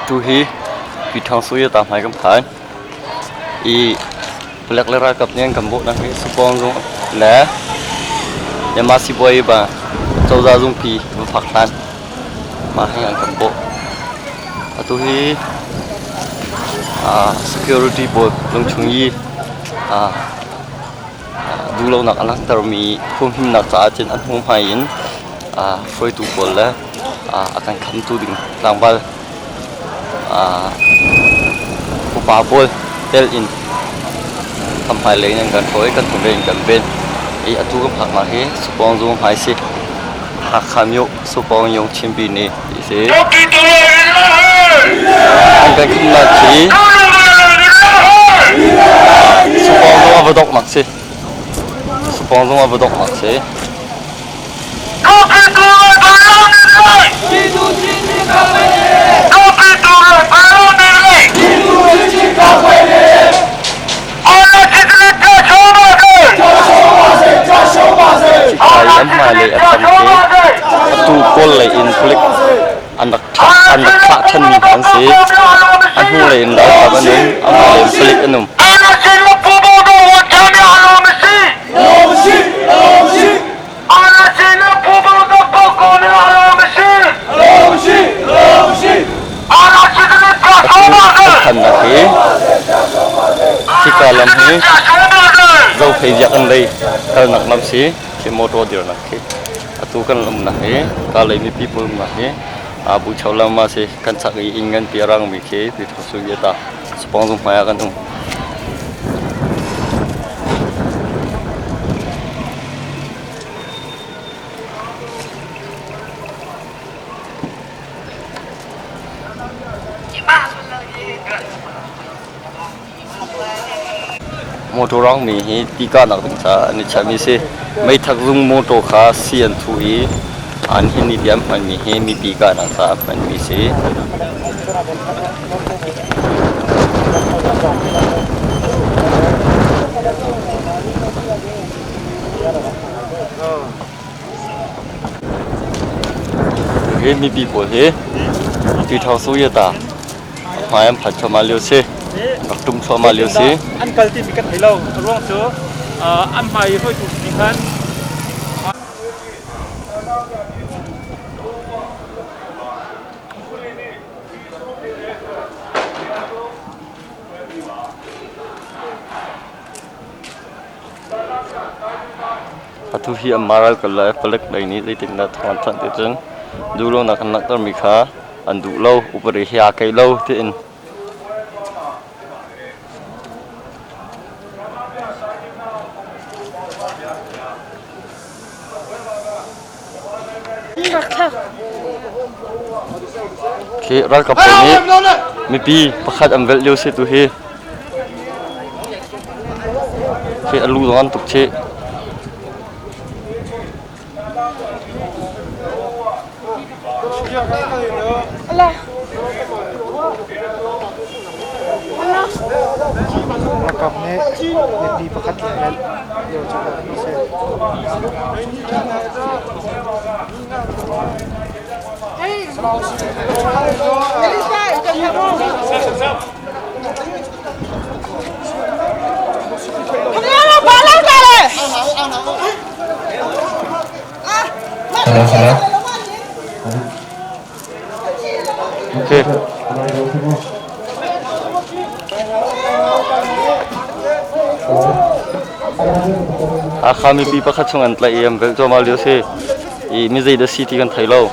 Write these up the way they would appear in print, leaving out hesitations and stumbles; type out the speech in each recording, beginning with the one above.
Atu hi Pyithawngsuh i hmai kan phan i palek le ralkap nih an kan bawhnak hi Supawng zung le Myanmar sibawi ba cozah zungpi va phak hlan mah hi an kan bawh. Atu hi security pawl lungchung i duhlonak a langhtermi humhimnak caah cun an hnuhmai in hruaitu pawl le a kan khamtu ding tlangval upa pawl tel in kan hmailei in an kan hruai kan hnulei in kan ven i atu kan phaknak hi Supawng Zung hmai si. Hakha myo Supawng Yung Chinpi ni ti si. An kan khamnak khi Supawng zung a va donghnak si. Supawng zung a va donghnak si. Hi an hmailei a tam hi atu kawl lei in palik an rak an rak thlah ṭhanmi hna an si. A hnulei in ralkap an um, a hmailei in palik an um. Atu kan phannak hi hika lam hi Zophei biakinn lei kalnak lam si khi motor dirnak khi atu kan umnak hi Kalay mipi pawl umnak hi Bucho lam ah si kan chak i inn nganpi a rangmi khi Pyithu ta Supawng zung hmai ah kan um. Motor rangmi hi ti kahnak ding caah an i chiahmi a si. Meithak zung motor kha si an thuh i an hin i tiah an hmanmi hi mipi kahnak caah an hmanmi a si. Hi mipi pawl hi Pyithawsuyata hmai an phan thluahmah lio si. Rak tum thluahmah lio si. An kal timi kan thei lo. A ruang cu an hmai i hruaitu nih khan Atu hi anmah ralkap le palek lei nih zeitindah thawng an thanh ti cun duhlonak an langhtermi kha an duh lo, upadi he aa keih lo tiin. Khi ralkap pawl nih mipi pakhat an velh lio si tu hi. Khi a lu zong an tuk chih. Ralkap nih mipi pakhat an velh lio cu a si. Okay. Hakha mipi pakhat chung an tlaih i an velh cuahmah lio si. I mi zei dah si ti kan thei lo.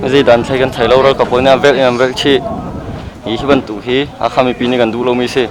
Mi zei dah an thei kan thei lo ralkap pawl nih an velh in an velh chih. Hi hi bantuk hi Hakha mipi nih kan duh lomi si.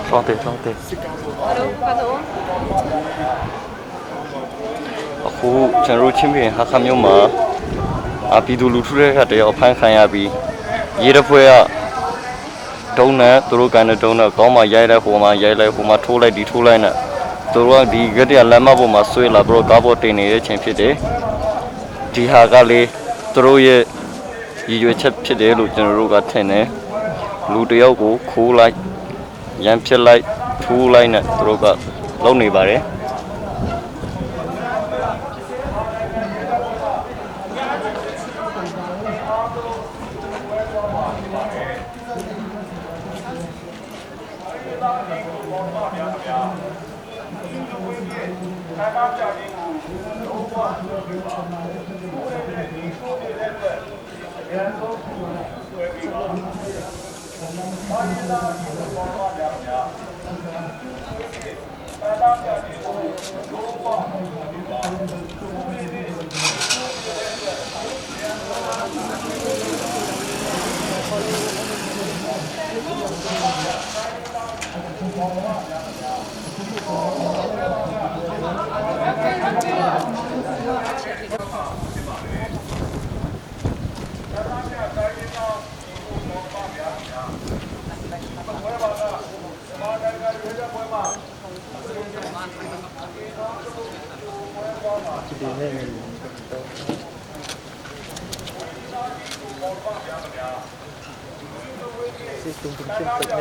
Tlawngte tlawngte အခုကျွန်တော်တို့ချင်းပြည်ဟာခမျိုးမှာအပြည်သူလူထုတွေကတည်းကအဖမ်းခံရပြီးရေတဖွဲကဒုံနဲ့သူတို့ကန်တဲ့ဒုံနဲ့ကောင်းမှရိုက်လိုက်ဟိုမှာရိုက်လိုက်ဟိုမှာထိုးလိုက်ဒီထိုးလိုက်နဲ့သူတို့ကဒီကတည်းကလမ်းမပေါ်မှာဆွေးလာပြီးတော့ကားပေါ်တင်နေတဲ့ချိန်ဖြစ်တယ်ဒီဟာကလေသူတို့ရဲ့ရည်ရွယ်ချက်ဖြစ်တယ်လို့ကျွန်တော်တို့ကထင်တယ်လူတယောက်ကိုခိုးလိုက်ရန်ဖြစ်လိုက်ထိုးလိုက်နဲ့သူတို့ကလုပ်နေပါတယ်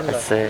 အစေ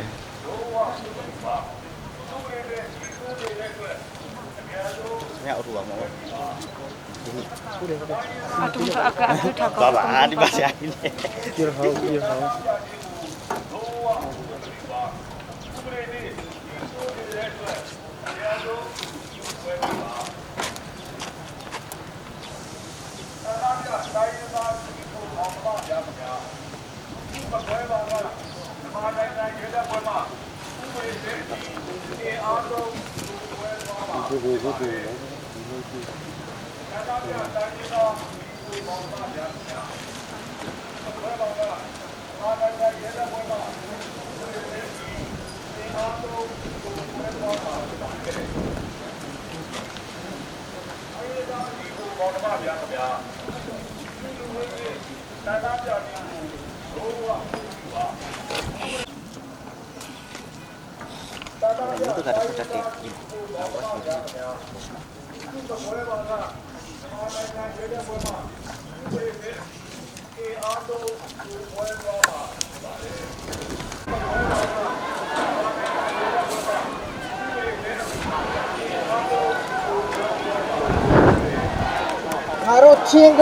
ငါတို့ချင်းက